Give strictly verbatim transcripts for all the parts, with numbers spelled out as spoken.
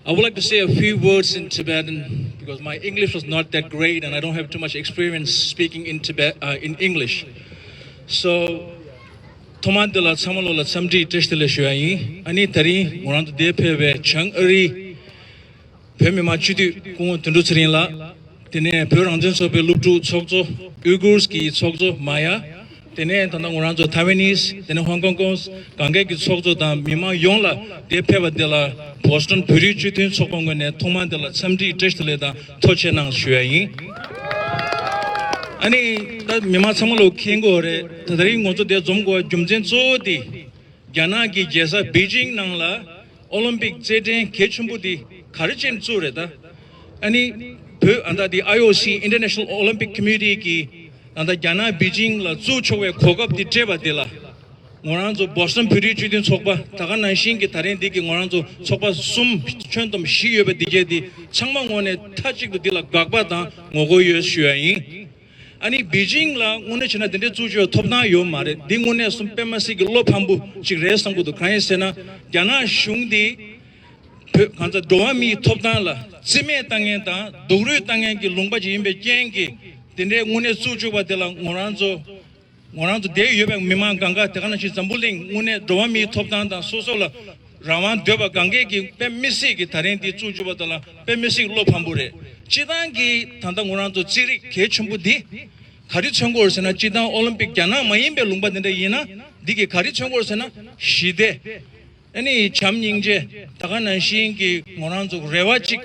I would like to say a few words in Tibetan because my English was not that great and I don't have too much experience speaking in Tibet, uh, in English. So, ཐོག་མར་འདི་ལ་ཚང་མ་ལོ་ལ་འཚམས་འདྲི་བཀྲ་ཤིས་བདེ་ལེགས་ཞུ་ཡ་ཡིན། ཨ་ནི་དེ་རིང་ང་རང་ཚོ་འདིར་ཕེབས་པའི་བྱང་ཨ་རིའི་བོད་མི་མང་སྤྱི་འཐུས་སྐུ་ངོ་དོན་གྲུབ་ཚེ་རིང་ལགས། དེ་ནས་བོད་རང་བཙན་ཚོགས་པའི་སློབ་ཕྲུག་ཚོགས་གཙོ། ཨུ་གུར་གྱི་ཚོགས་གཙོ་མ་ཡ། དེ་ནས་ད་ལྟ་ང་རང་ཚོ་ཐའེ་ཝན་ནིས། དེ་ནས་ཧོང་ཀོང་ཀོང་གང་གས་ཀྱི་ཚོགས་གཙོ་དང་མི་མང་ཡོངས་ལ་འདིར་ཕེབས་པ་དེ་ལ་བོ་སི་ཊོན་བོད་རིགས་སྤྱི་མཐུན་ཚོགས་པ་ངོས་ནས་ཐོག་མར་འདི་ལ་འཚམས་འདྲི་བཀྲ་ཤིས་བདེ་ལེགས་དང་ཐུགས་རྗེ་ཆེ་གནང་ཞུ་ཡ་ཡིན། ཨ་ནི་ད་མི་མང་ཚང་མ་ལོ་མཁྱེན་གྱི་ཡོད་རེད། ད་དེ་རིང་ང་ཚོ་འདིར་འཛོམས་དགོས་པའི་རྒྱུ་མཚན་གཙོ་བོ་དེ། རྒྱ་ནག་གི་རྒྱལ་ས་པེ་ཅིང་ནང་ལ་ཨོ་ལིམ་པིག་རྩེད་འགྲན་གལ་ཆེན་པོ་འདི་ག་རེ་བྱས་ནས་བཙུགས་རེད་ད། ཨ་ནི་བོད་ཨ་ད་འདི་ཨའི་ཨོ་སི། International Olympic Committee གིས་ཨ་ད་རྒྱ་ནག་པེ་ཅིང་ལ་བཙུགས་ཆོག་པའི་གོ་སྐབས་འདི་སྤྲད་པ་འདི་ལ། ང་རང་ཚོ་བོ་སི་ཊོན་བོད་རིགས་སྤྱི་མཐུན་ཚོགས་པ། ད་ག་ནང་བཞིན་གྱི་ད་རིང་འདི་གི་ང་རང་ཚོ་ཚོགས་པ་གསུམ། ཁྱོན་བསྡོམས་བཞི་ཡོད་པ་འདི་གས་འདི་ཚང་མ་ངོས་ནས་མཐའ་གཅིག་ཏུ་འདི་ལ་དགག་པ་དང་ངོ་རྒོལ་ཡོད་ཞུ་ཡ་ཡིན། ཨ་ནི་པེ་ཅིང་ལ་དངོས་གནས་བྱས་ན་དེ་འདྲའི་བཙུགས་ཆོག་ཐོབ་ཐང་ཡོད་མ་རེད། འདི་དངོས་གནས་གསུམ་དཔེ་མ་སྲིད་ཀྱི་བློ་ཕམ་པོ་ཅིག་རེད་བསམ་གྱི་འདུག་གང་ཡིན་ཟེར་ན། རྒྱ་ནག་གཞུང་འདི་བོད་གང་ཚ་འགྲོ་བ་མིའི་ཐོབ་ཐང་ལ་རྩིས་མེད་བཏང་མཁན་དང་སྡུག་རུས་བཏང་མཁན་གྱི་ལུང་པ་ཅིག་ཡིན་པའི་རྐྱེན་གྱིས། དེ་འདྲའི་དངོས་གནས་བཙུགས་བཅུག་པ་དེ་ལ་ང་རང་ཚོ་ང་རང་ཚོ་འདིར་ཡོད་པའི་མི་མང་གང་ག། དེ་ག་ནང་བཞིན་འཛམ་བུ་གླིང་དངོས་གནས་འགྲོ་བ་མིའི་ཐོབ་ཐང་དང་སོ་སོ་ལ་རང་དབང་འདོད་པ་གང་གས་ཀྱིས་དཔེ་མི་སྲིད་ཀྱི་ད་རིང་འདི་བཙུགས་བཅུག་པ་དེ་ལ་དཔེ་མི་སྲིད་བློ་ཕམ་པོ་རེད། སྤྱིར་བཏང་གི་ད་ལྟ་ང་རང་ཚོ་རྩེད་རིགས་གལ་ཆེན་པོ་འདི་ག་རེ་མཚོན་གྱི་ཡོད་ཟེར་ན། སྤྱིར་བཏང་ཨོ་ལིམ་པིག་རྒྱ་ནག་མ་ཡིན་པའི་ལུང་པ་འདི་འདྲ་ཡིན་ན་འདི་གིས་ག་རེ་མཚོན་གྱི་ཡོད་ཟེར་ན། ཞི་བདེ། ཨ་ནི་བྱམས་སྙིང་རྗེ། ད་ག་ནང་བཞིན་གྱི་ང་རང་ཚོ་རེ་བ་གཅིག་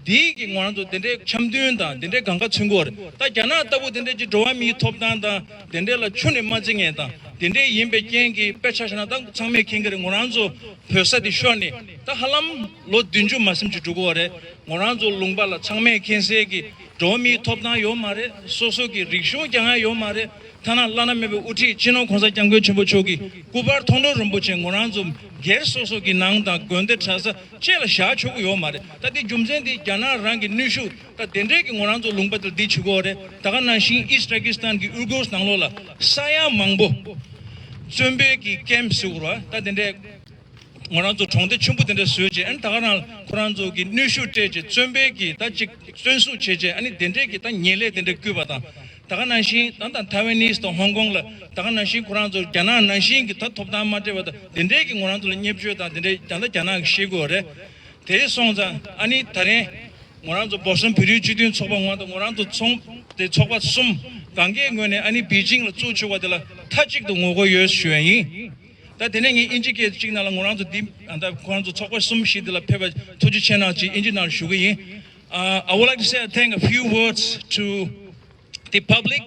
འདིའི་གི་ང་རང་ཚོ་དེ་འདྲའི་འཆམ་མཐུན་དང་དེ་འདྲའི་གང་ག་མཚོན་གྱི་ཡོད་རེད། ད་རྒྱ་ནག་ལྟ་བུ་དེ་འདྲའི་གི་འགྲོ་བ་མིའི་ཐོབ་ཐང་དང་དེ་འདྲའི་ལ་ཁྱོན་ནས་མ་བརྩི་མཁན་དང་དེ་འདྲའི་ཡིན་པའི་རྐྱེན་གྱིས། དཔེ་ཆ་བཞག་ན་ད་ཚང་མས་མཁྱེན་གྱི་རེད། ང་རང་ཚོ་བོད་ས་དེ་ཤོར་ནས་ད་ཧ་ལམ་ལོ་བདུན་ཅུ་མ་ཟིན་ཅིག་འགྲོ་གི་ཡོད་རེད། ང་རང་ཚོ་ལུང་པ་ལ་ཚང་མས་མཁྱེན་གསལ་གྱི་འགྲོ་བ་མིའི་ཐོབ་ཐང་ཡོད་མ་རེད། སོ་སོ་གི་རིག་གཞུང་ཀྱང་ཡང་ཡོད་མ་རེད། ཐ་ན་བླ་ན་མེད་པའི་དབུ་ཁྲིད་སྤྱི་ནོར་གོང་ས་སྐྱབས་མགོན་ཆེན་པོ་མཆོག་གི་སྐུ་པར་མཐོང་གྲོལ་རིན་པོ་ཆེ་ང་རང་ཚོ་སྒེར་སོ་སོ་གི་ནང་དང་དགོན་སྡེ་གྲྭ་ས་བཅས་ལ་བཞག་ཆོག་གི་ཡོད་མ་རེད། ད་དེ་རྒྱུ་མཚན་དེ་རྒྱ་ནག་རང་གི་ནུས་ཤུགས། ད་དེ་འདྲས་ཀྱི་ང་རང་ཚོ་ལུང་པ་དེར་འདི་བྱེད་ཀྱི་ཡོད་རེད། ད་ག་ནང་བཞིན་ཨིསྟ་ཏ་ཀི་སི་ཐན་གྱི་ཨུ་གུར་ནང་ལོགས་ལ་ས་ཡ་མང་པོ་བཙོན་པའི་གི་ཀེམ་ཟེར་གྱི་རེད་པ། ད་དེ་འདྲས་ང་རང་ཚོ་གྲོང་སྡེ་ཆེན་པོ་དེ་འདྲ་བཟོས་བྱས། ཨ་ནི་ད་ག་རང་ཁོ་རང་ཚོ་གི་ནུས་ཤུགས་སྤྲད་བྱས་བཙོན་པའི་གི་ད་ཅིག་བཙོན་བཟུང་བྱས་བྱས། ཨ་ནི་དེ་འདྲའི་གི་ད་ཉེས་ལས་དེ་འདྲ་བསྐུལ་བ་དང་། ད་ག་ནང་བཞིན་ད་ད་ཐའེ་ཝན་ནིས་དང་ཧོང་ཀོང་ལ་ད་ག་ནང་བཞིན་ཁོ་རང་ཚོ་རྒྱ་ནག་ནང་བཞིན་གི་ད་ཐོབ་ཐང་མ་སྤྲད་པ་དང་། དེ་འདྲའི་གི་ང་རང་ཚོ་ལ་བརྙས་བཅོས་དང་དེ་འདྲའི་ད་ད་རྒྱ་ནག་གིས་བྱེད་དགོས་རེད། དེ་སོང་ཙང་ཨ་ནི་ད་རེས་ང་རང་ཚོ་བོ་སི་ཊོན་བོད་རིགས་སྤྱི་མཐུན་ཚོགས་པ་ངོས་དང་ང་རང་ཚོ་ཚོགས་དེ་ཚོགས་པ་གསུམ་གང་གའི་ངོས་ནས་ཨ་ནི་པེ་ཅིང་ལ་བཙུགས་ཆོག་པ་དེ་ལ་མཐའ་གཅིག་ཏུ་ངོ་རྒོལ་ཡོད་ཞུ་ཡ་ཡིན། ད་དེ་ནས་ངས་དབྱིན་ཇི་སྐད་ཅིག་ནང་ལ་ང་རང་ཚོ་འདི་ད་ཁོ་རང་ཚོ་ཚོགས་པ་གསུམ་བཞི་འདི་ལ་ཕེབས་པ་ཐུགས་རྗེ་ཆེ་གནང་ཅིག་དབྱིན་ཇི་ནང་ཞུ་གི་ཡིན། Uh, I would like to say thank a few words to the public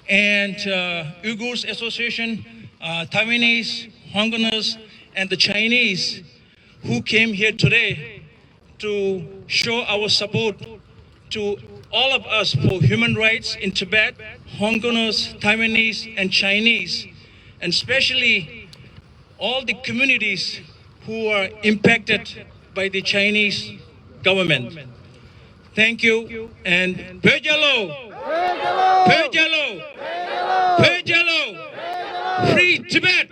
and uh, Uyghurs Association, uh, Taiwanese, Hongkongers, and the Chinese who came here today to show our support to all of us for human rights in Tibet, Hongkongers, Taiwanese, and Chinese, and especially all the communities who are impacted by the Chinese government. Thank you and Bhejalo! Bhejalo! Bhejalo! Free Tibet!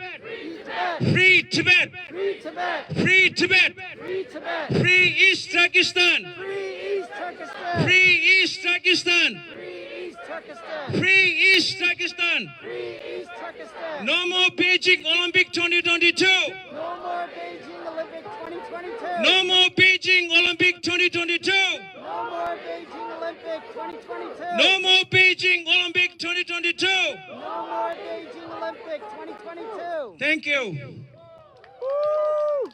Free Tibet! Free Tibet! Free Tibet! Free Tibet! Free East Turkestan! Free East Turkestan! Free East Turkestan! Free East Turkestan! Free East Turkestan! Free East Turkestan! No more Beijing Olympic twenty twenty-two! No more Beijing Olympic twenty twenty-two! No more Beijing Olympic twenty twenty-two! No more Beijing Olympic twenty twenty-two! No more Beijing Olympic twenty twenty-two! No more Beijing Olympic twenty twenty-two! Thank you. Woo!